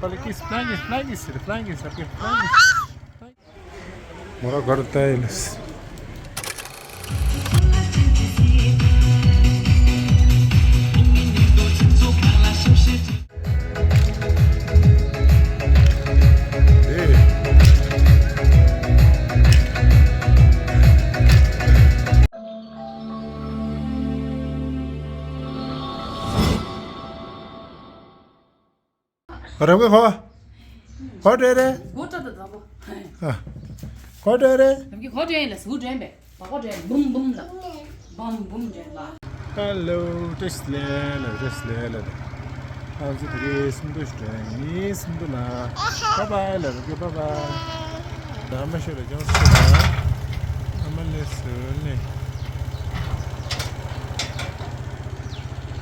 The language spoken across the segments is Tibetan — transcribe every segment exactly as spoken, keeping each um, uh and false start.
Flying kiss, flying kiss, flying kiss, flying kiss, flying kiss. Mora garta eles. རང་གི་ཧོ། ཧོ་དྲན་རེད། གོ་ཏྲ་ཏ་ཏ་བོ། ཨ། ཧོ་དྲན་རེད། རང་གི་ཧོ་དྲན་ལ་ཟུག་དྲན་པས། བ་གོ་དྲན་བུམ་བུམ་ལ། བམ་བུམ་དྲན་པ། Hello, just ལེ་ལ་just ལེ་ལ། ཨ་ཙི་དེ་རེད་སུམ་མདོ་ཞིག་དྲན་ཡིན་སུམ་མདོ་ལ། Bye bye ལ་རོགས་གི་bye bye། ཨ་མ་ཤོད་ལ་ཅང་སུ་ལ། ཨ་མ་ལེ་སུ་ནེ།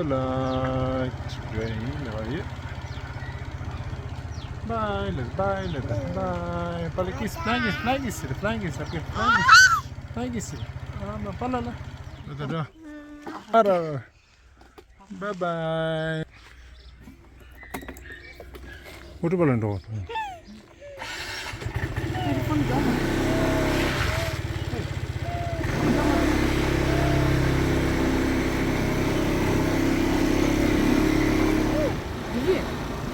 ལ་ཅིག་དྲན་ཡིན་ལ་ཡོད། Bye ལབ། Bye ལབ། Bye. Flying kiss, flying kiss, flying kiss, flying kiss, flying kiss. ཨ་མ་པ་ལ་ལ། ད་ད་ད། ཨ་ར། Bye bye. ཨོ་ཊོ་པ་ལ་འགྲོ་བ།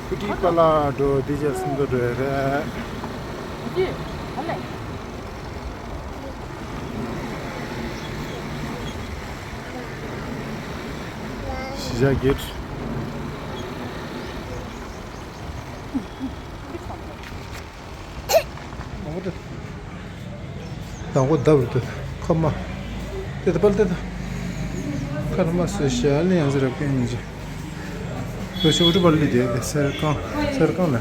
ཧུ་ཏི་པ་ལ་འགྲོ་འདི་ཅར་སུམ་མདོ་འགྲོ་ཡ་རེད། གཞིས་ཆགས་གེ་ཊི། དང་པོ་བརྡབ་རུ་ཏེ་ཁ་མ། ཏེ་ཏེ་པལ་ཏེ་ཏེ། ཁ་མ་སུ་ཤ་ལེ་ཡང་ཟེར་རབ་ཀན་ཉིན་ཅི། ལོ་ཆེ་འུ་ཏུ་པལ་ལི་ཏེ་ཏེ་སེར་ཀང་སེར་ཀང་ལ།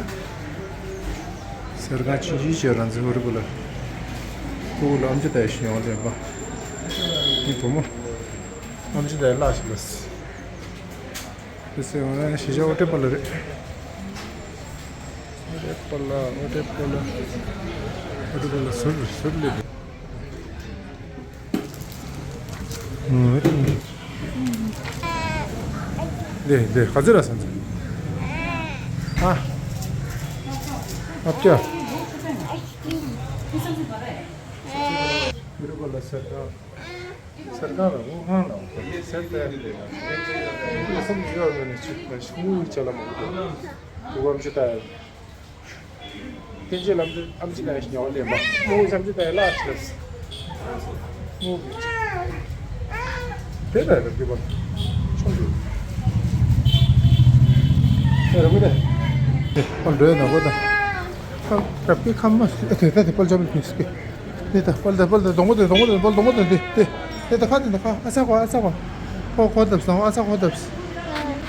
སེར་ཀང་ཆིན་ཅི་ཅི་རང་ཟེར་འུ་ཏུ་པལ་ལ། ཁུ་ལ་ཨམ་ཅི་ཏའི་ཤི་ཡོང་ལེ་པ། ནི་བུ་མོ། ཨམ་ཅི་ཏའི་ལ་ཤི་ལ་སི། དེ་སེ་ང་གཞིས་ཆགས་ཨོ་ཏེ་པ་ལ་རེད། ཨོ་ཏེ་པ་ལ་ཨོ་ཏེ་པ་ལ། ཨོ་ཏེ་པ་ལ་ཟུར་ཟུར་ལེ་དེ། ཨོ་ཏེ་པ་ལ། དེ་དེ་ག་ཚོད་ལ་སོང་ཚེ། ཨ། ཨ་ཅག་ཨོ་ཏེ་པ་ལ་ཟེར་ད། སེར་ཁང་ལ་དབུགས་ཧང་ལ་འོང་ཁོ་ཟེར་ཏེ། དབུགས་སུམ་ཅུ་ཡོད་ནས་ཆུ་ཁ་ཤི་དངུལ་བྱ་ལ་མ་འདུག་དུ་ཨམ་ཅི་ཏ། བསྟན་བཅོས་ལམ་དུ་ཨམ་ཅི་ཏ་ཉོ་ལེ་མ་དངུལ་ཨམ་ཅི་ཏ་ལ་ཤི་ལ་སི། དངུལ་དེ་ལ་ར་རྒྱུ་བ་ཆུང་དུ་ཨེ་ར་མི་ཏ། ཨ་འགྲོ་ཡ་ན་གོ་ད། ཁ་རབ་ཀྱི་ཁ་མ་དེ་ད་དེ་པལ་ཅབ་ལ་ཕིན་སི་ཀི། དེ་ད་པལ་ད་པལ་ད་སྡོང་པོ་དེ་སྡོང་པོ་དེ་པལ་སྡོང་པོ་དེ་དེ་དེ་དེ་ད་ཁ་དེ་ད་ཁ་ཨ་ས་གོ་ཨ་ས་གོ། ཁོ་ཁོ་དབ་སོང་ཨ་ས་ཁོ་དབ་སི།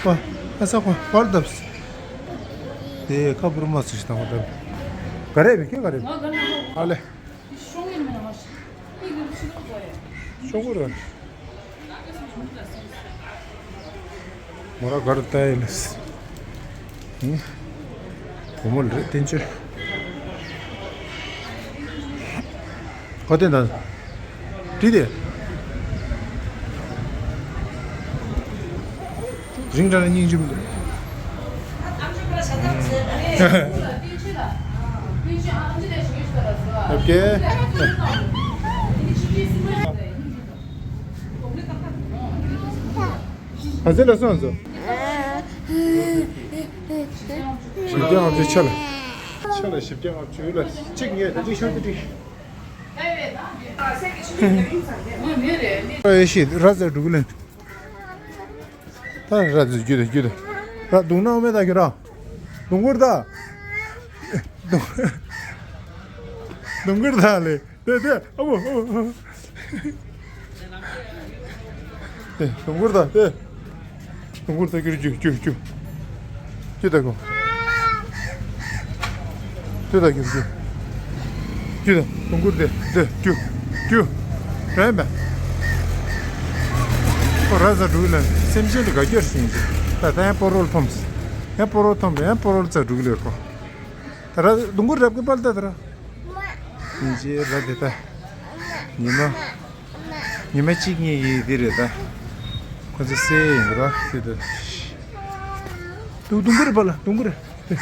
ཁོ་ཨ་ས་ཁོ་ཁོ་དབ་སི། དེ་ཁ་བུར་མ་སུ་ཞིག་དང་ཁོ་དབ། ག་རེ་བི་ཀེ་ག་རེ་བི། ཨ་ལེ། ཤོག་གུ་ར། མོ་ར་གར་ཏའི་ལས། ཨིན། བུ་མོ་ལ་རེད་བསྟན་བཅོས། ཁོ་བསྟན་དང་། བྲིས་ཏེ། རིང་དྲགས་ན་སྙིང་རྗེ་མི་འདུག་ཨོ་ཀེ། ག་ཚོད་ལ་སོང་ཟོ། ཞིབ་རྒྱས་ལྔ་བཅུ་ཆ་ལ། ཆ་ལ་ཞིབ་རྒྱས་ལྔ་བཅུ་ལ་གཅིག་ངས་ད་གཅིག་ཤོར་དུ་བྲིས། ཨེ་ཤི་ར་ཟ་འགྲོ་གི་ལན། ད་ར་ཟ་རྒྱུ་ད་རྒྱུ་ད། ར་དུང་ནང་མེད་ད་ཁྱོད་ར། དུང་གུར་ད། དུང་གུར་ད་ལེ། དེ་དེ་ཨ་བོ་ཨ་བོ། དེ་དུང་གུར་ད་དེ། དུང་གུར་ད་ཁྱོད་རྒྱུ་རྒྱུ་རྒྱུ། རྒྱུ་ད་གོ། རྒྱུ་ད་རྒྱུ་རྒྱུ། རྒྱུ་ད་དུང་གུར་དེ་དེ་རྒྱུ་རྒྱུ། རེད་མེད། ཁོ་ར་ཟ་འགྲོ་གི་ལན་སེམས་ཅན་དེ་ག་རྒྱུ་ཞིག་ཡིན་གྱི། ད་ད་ཡང་སྤོ་རོལ་ཐོམས། ཡང་སྤོ་རོལ་ཐོམས་ཡང་སྤོ་རོལ་ཟ་འགྲོ་གི་ལེ་ཁོ། ད་ར་དུང་གུར་རབ་ཀྱི་པལ་ད་ད་ར། ཡིན་ཅེ་ར་དེ་ད། ཉི་མ། ཉི་མ་གཅིག་གཉིས་ཡིན་དེ་རེད་ད། ཁོ་ཚོ་སེ་ཡིན་ར་དེ་ད། དུ་དུང་གུར་པལ་དུང་གུར་དེ།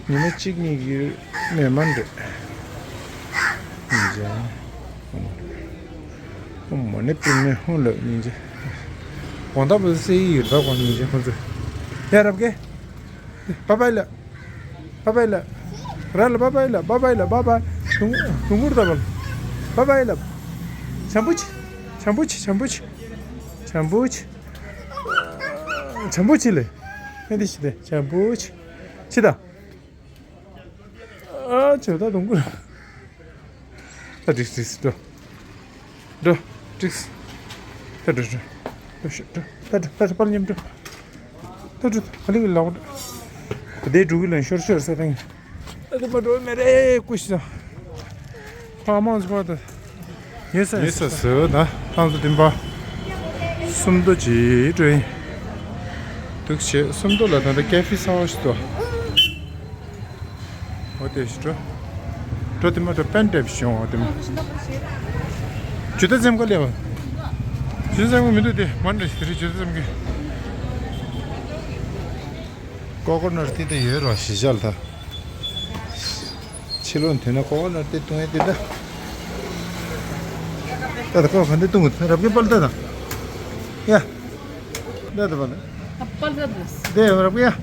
ཉི་མ་གཅིག་གཉིས་ཀྱི་མེ་མན་རེད། ཉིན་ཅན། ཨོ་མ་ནི་པིན་མེ་ཧོན་ལབ་ཉིན་ཅན། གོང་ཐང་པོ་སེ་ཡི་ཡོད་པ་གོང་ཉིན་ཅན་ཁོ་ཚོས། ཡ་རབ་གེ། བ་བའི་ལ། བ་བའི་ལ། ར་ལ་བ་བའི་ལ་བ་བའི་ལ་བ་བའི། དུང་དུང་གུར་ད་བ་ལ། བ་བའི་ལ། བྱམས་པོ་ཆེ། བྱམས་པོ་ཆེ་བྱམས་པོ་ཆེ། བྱམས་པོ་ཆེ། བྱམས་པོ་ཆེ་ལེ། ཨེ་འདི་ཞིག་དེ་བྱམས་པོ་ཆེ། ཆེ་ད། ཨ་ཆེ་ད་དུང་ཀུ། ད་འགྲིག་འགྲིག་འགྲོ། འགྲོ། འགྲིག་ད་འགྲོ་འགྲོ། འགྲོ་ཤོག་འགྲོ། ད་འགྲོ་ད་འགྲོ་པར་མཉམ་འགྲོ། ད་འགྲོ་ད་ག་ལེ་གི་ལག་འགྲོ། དེ་འགྲོ་གི་ལན་ཤོར་ཤོར་ས་དང་། ཨ་དེ་མ་འགྲོ་མེ་རེ་ཀུ་ཤི་ད། ཕ་མང་ཟིག་པ་ད། ཉེ་ས་ཉེ་ས་ཟེར་བ་ད་ཐང་ཚོ་དིམ་པ། སུམ་མདོ་ཅིག་འགྲོ་ཡིན། འདུག་བྱས་སུམ་མདོ་ལ་ད་ལྟ་ཀེ་ཧྥེ་གསར་བ་ཞིག་འདུག་འོ་དེ་ཞིག་འགྲོ། འགྲོ་དེ་མ་འགྲོ་པན་ཏྲེབ་ཞིག་འོ་དེ་མ། ཇུ་ཏ་ཙེམ་ཀ་ལེ་བ། ཇུ་ཏ་ཙེམ་ཀ་མི་འདུག་དེ་མ་འདྲ་ཞིག་རེད་ཇུ་ཏ་ཙེམ་ཀ། ཀོ་ཀོ་ནཊ་དེ་ད་ཡོད་རོ་ཞི་ཞལ་ད། ཕྱི་ལོགས་ཐོན་ན་ཀོ་ཀོ་ནཊ་དེ་བཏུང་ཡས་དེ་ད། ད་ད་ཀོ་ག་འདི་བཏུང་གི་རབ་ཀྱི་པལ་ད་ད། ཡ། ད་ད་པལ། པལ་ད་ད། དེ་རབ་ཀྱི་ཡ།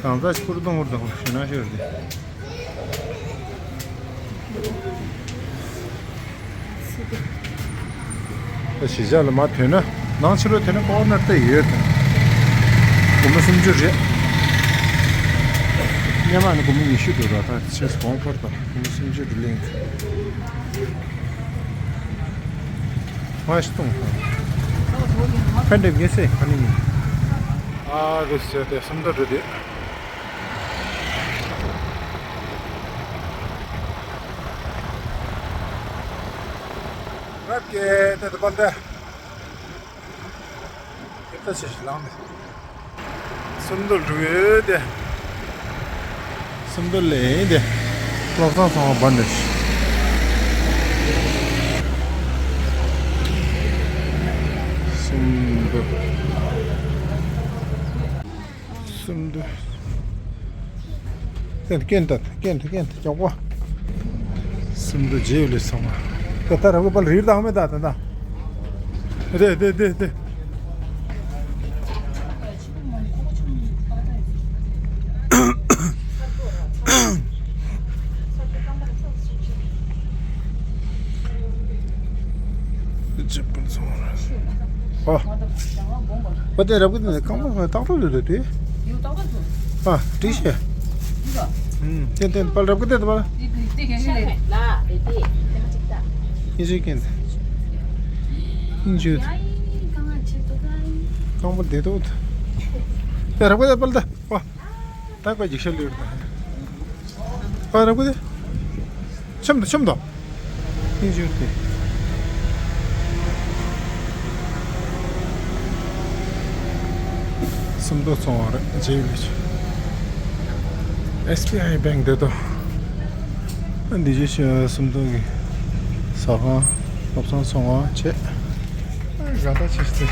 གང་ཟག་ཕུར་བཏུང་བུར་དང་ཞུ་ན་ཤོར་དེ། ད་གཞིས་ཆགས་ལ་མར་ཐོན་ན། ནང་ཕྱི་ལོགས་ཐོན་ན་ཀོ་ནར་ཏེ་ཡོད་དང་། སྒོར་མོ་སུམ་ཅུ་རེད། སྔོན་མ་ནི་སྒོར་མོ་ཉི་ཤུ་འདུག་ར། ད་ཆེས་གོང་འཕར་དང་སྒོར་མོ་སུམ་ཅུ་རེ་ལེན་གི། མ་ཤི་གཏོང་། ཕན་འདེབས་ངེས་སེ་ག་ནི་ཡིན། ཨ་རུ་ཟེར་ཏེ་སུམ་མདོ་འགྲོ་དུས། རབ་ཀྱི་ཏེ་ཏེ་པལ་ཏེ། ཏེ་ཏེ་ཆེ་ཞིག་ལངས་ཏེ། སུམ་མདོ་འགྲོ་ཡོད་དེ། སུམ་མདོ་ལས་ཡིན་ཏེ། བློ་བཟང་ཚང་བ་འབར་འདྲ་ཞིག་སུམ་མདོ། སུམ་མདོ། ཀན་ཀན་ད་ཀན་ད་ཀན་ད་ཀྱོག་པ། སུམ་མདོ་རྗེས་ལས་སོང་བ། ད་ད་ར་བུ་པལ་རིར་དང་མེད་ད་ད་ད། རེད་རེད་རེད་རེད། ཨོ། ཨོ་དེ་རབ་གི་དེ་རྐང་པ་ཏག་ཏག་རེད་དེ། ཨ་བྲིས་ཤེས། ཨུམ་ཏན་ཏན་པལ་རབ་གི་དེ་དེ་པལ། ཨིན་ཇི་ཀན་དེ། ཨིན་ཇི། རྐང་པ་བདེ་ཏོག་ཏོ། དེ་རབ་གི་དེ་པལ་དེ། ཨོ། ད་ཁོ་འཇིགས་ཤར་ལུས་རེད། ཨ་ར་ཀུ་དེ། ཆམ་དང་ཆམ་དང་། ཨིན་ཇུ་དེ། སུམ་མདོ་ཚོང་བ་རེད་རྗེས་ལུས་ཆུ། ཨེས་བི་ཨའི་བེང་དེ་དོ། འདི་ཇི་ཤི་སུམ་མདོ་གི་ཟ་ཁང་བློ་བཟང་ཚོང་བ་བྱས། ག་ད་ཆེ་སྟེ།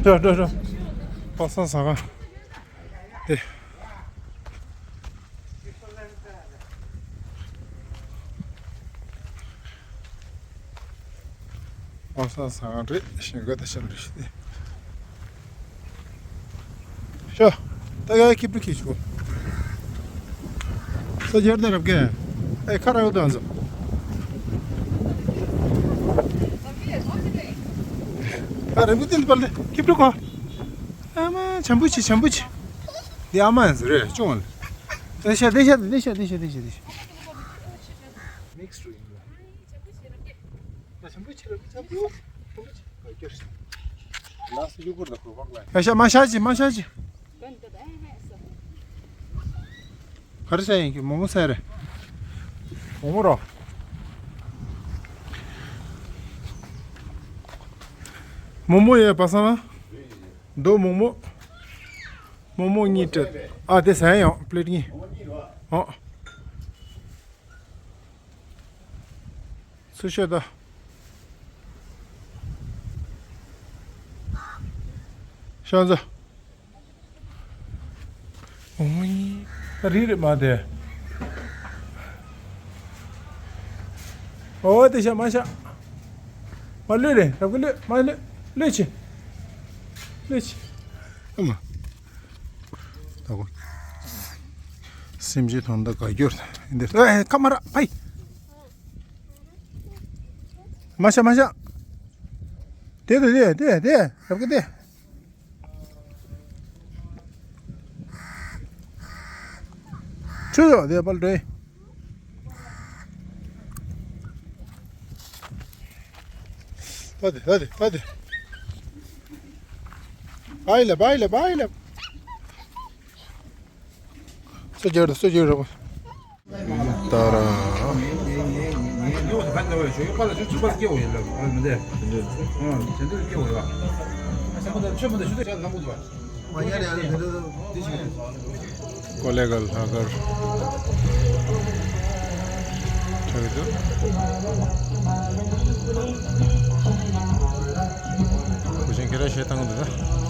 འགྲོ་འགྲོ་འགྲོ། པ་སངས་ཟ་ཁང་དེ། པ་སངས་ཟ་ཁང་རེད། ཞིང་ཁ་དེ་ཤར་རེད་ཤི་སྟེ། ཤོ། ད་ཡ་ཁྱི་པུ་ཁྱི་ཤོ། ས་རྒྱར་དང་རབ་གན། ཨེ་ཁ་ར་ཡོད་དང་ཟོ། ཨ་རབ་གན་དེ་པར་ལེ་ཁྱི་པུ་ཁོ། ཨ་མ་བྱམས་པོ་ཆེ་བྱམས་པོ་ཆེ། འདི་ཨ་མ་ཡང་ཟེར་རེད་ཅུང་ལ། ལེ་ཤ་ལེ་ཤ་ལེ་ཤ་ལེ་ཤ་ལེ་ཤ། མིག་སི་ཡིན་ལ། ད་བྱམས་པོ་ཆེ་རབ་གན་བྱམས་པོ་ཆེ་རབ་གན་བྱམས་པོ་ཆེ། ལགས་སོ་ཡུ་གུར་ལ་ཁོ་བག་ལ། ཡ་ཤ་མ་ཤ་ཅི་མ་ཤ་ཅི། ག་རེ་ཟ་ཡིན་གྱི་མོག་མོག་ཟ་རེད། མོག་མོག་རོ། མོག་མོག་ཡོད་པ་སང་ལ། རྡོ་མོག་མོག་མོག་མོག་གཉིས་སྤྲད། ཨ་དེ་ཟ་ཡང་པླེ་ཊི་གཉིས། ཨོ། སུ་ཤོད་ད། ཅང་ཙེ། ཨོ་མ་ཡིན། ད་རིག་རེད་མ་དེ། ཨོ་དེ་ཤ་མ་ཤ། མ་ལུས་རེད་རབ་ཀྱི་ལུས་མ་ལུས་ལུས་ཆེ། ལུས་ཆེ། ཨ་མ། ད་གོ། སེམས་ཅན་དོན་དག་ག་རྒྱུར་འདི་ཨེ་ཁ་མ་ར་ཕའི། མ་ཤ་མ་ཤ། དེ་དེ་དེ་དེ་དེ་རབ་ཀྱི་དེ། ཆུ་ཡོད་དེ་པལ་ཏྲེ། ད་དེ་ད་དེ་ད་དེ། བའི་ལ་བའི་ལ་བའི་ལ། སུ་བརྗོད་རེད་སུ་བརྗོད་རེད། ད་ར། ཀོ་ལེ་གལ་ལྷག་དཀར། ཁྱོད་ཀྱི་འདུག་བུ་ཆེན་ཁྱེད་རང་བཤད་སྟངས་འདི་ད།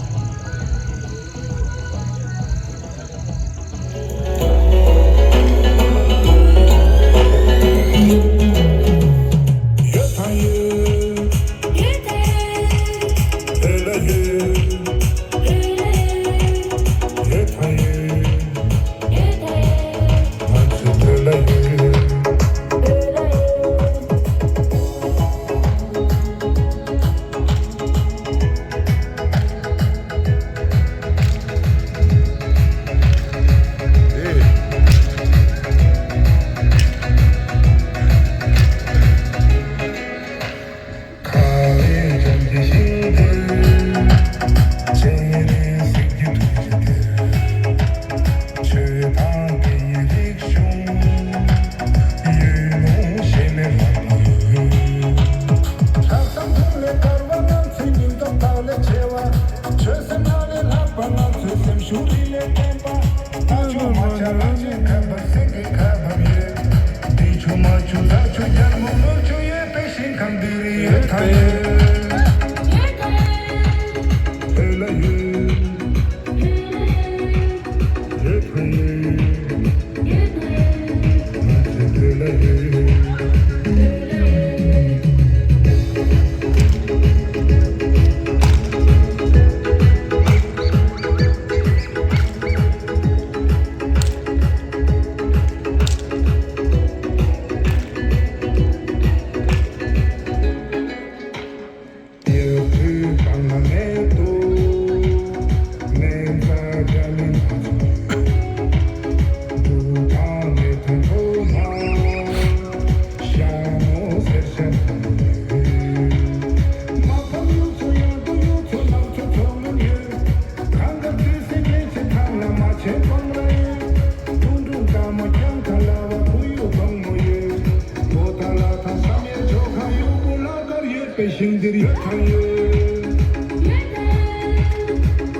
པའི་ཞིང་འདིར་ཡོད་དང་ཡོད།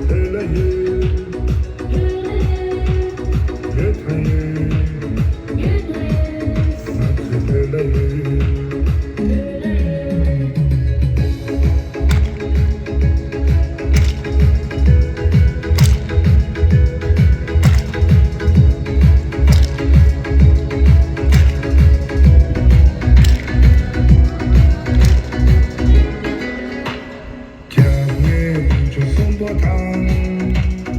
བོད་ལ་ཡོད། ཡོད་དང་ཡོད། ང་ཚོའི་བོད་ལ་ཡོད། སྐྱབས་གནས་དཀོན་མཆོག་གསུམ་པོ་དང་།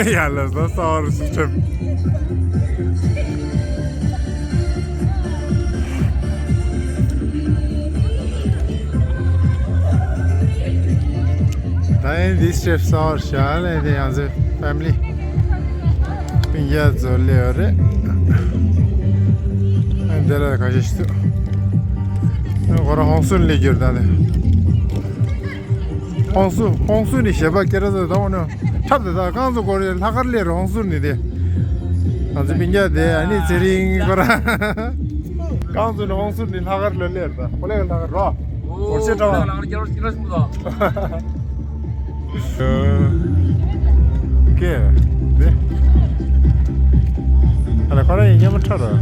ཡ་ལ་ཟོ་ས་བར་སུ་ཁྲིམས། ད་ཡིན་འདི་ཤེབ་ས་བར་ཤ་ལས་དེ་ཡང་ཟེ་ཕེ་མི་ལི། སྤུན་ཀྱག་ཚོ་སླེབས་ཡོད་རེད། ཨ་འདི་ལ་ཁ་ཤས་ཤིག་འདུག་ཁོ་རང་ཧོང་སུན་སླེབས་ཡོད་རེད་ད་ནི། ཧོང་སུ་ཧོང་སུ་ནི་ཞེས་པ་སྐད་གྲགས་ཚོད་དང་ནི་འཁྲབ་དེ་དག་རྐང་ཚོ་སྐོར་ལྷག་དཀར་སླེབས་རེད། ཧོང་སུ་ནི་དེ་ང་ཚོ་སྤུན་ཀྱག་དེ་ཨ་ནི་ཚེ་རིང་ཁོ་རང་རྐང་ཚོ་ནི་ཧོང་སུ་ནི་ལྷག་དཀར་ལ་སླེབས་རེད། ད་ཁོ་ལས་ལྷག་དཀར་རོ། འོ་ཆེ་དྲགས། ཀེ་དེ་ཨ་ལ་ཁོ་རང་ཡིན་སྙམ་མ་ཁྲ་ར།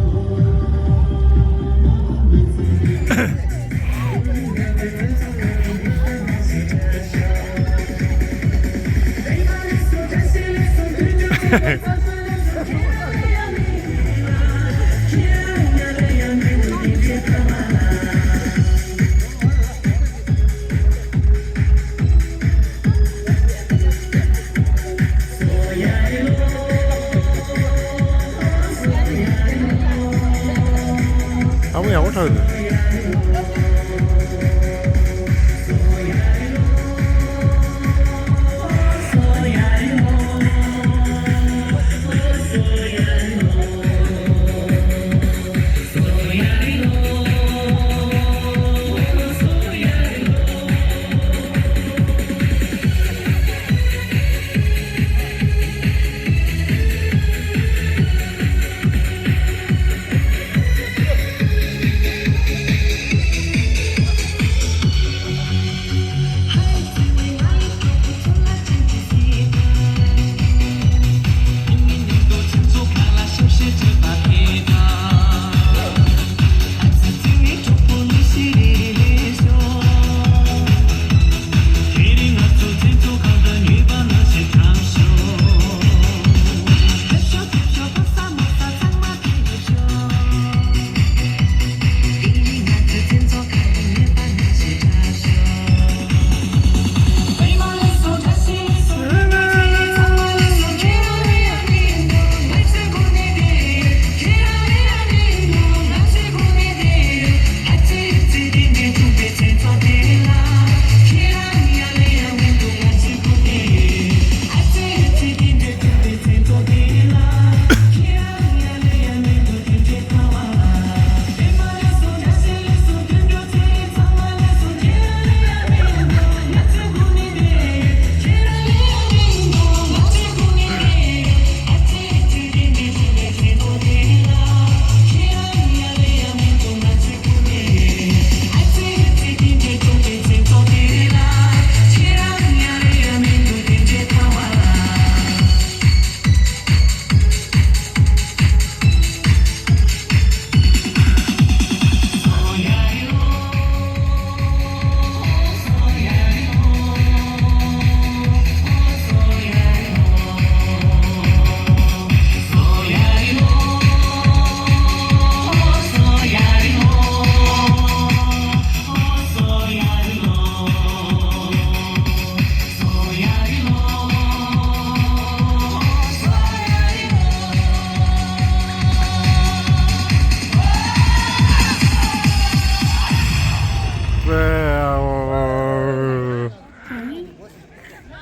ཨ་མ་ཡག་པོ་ཁྲག་འདུག་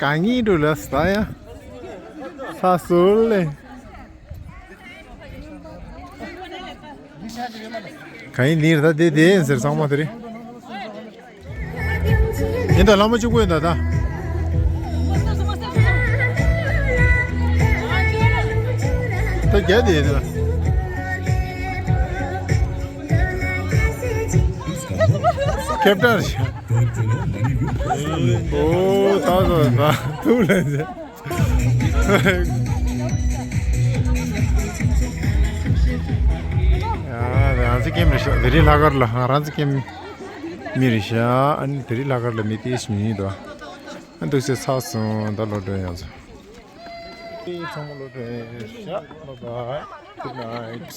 གང་ཡིན་འགྲོ་ལ་ས་ཡ། ས་སུ་ལེ། གང་ཡིན་འདིར་ད་དེ་དེ་ཡིན་ཟེར་ཚང་མ་དེ་རེད། ཡིན་ད་ལྷ་མོ་གཅིག་པོ་ཡིན་ད་ད། ད་རྒྱ་དེ་ཡིན་ད། ཁེབ་ཏར་ཞིག་ཨོ་ད་ད་ད་ཐུག་ལ་ཟེར། རང་བཙན་ཁེམ་རེད་ཤག་དེ་རིང་ལྷག་དཀར་ལ་ཧང་རང་བཙན་ཁེམ་མི་རེད་ཤག་ཨ་ནི་དེ་རིང་ལྷག་དཀར་ལ་མི་ཏིས་མི་ཡིན་དོ། ཨ་འདུག་སེ་ཚར་སོང་ད་ལོ་སྒྲོན་ཡང་ཚོ། ཚང་མ་ལོ་སྒྲོན་ཤག Bye bye. Good night.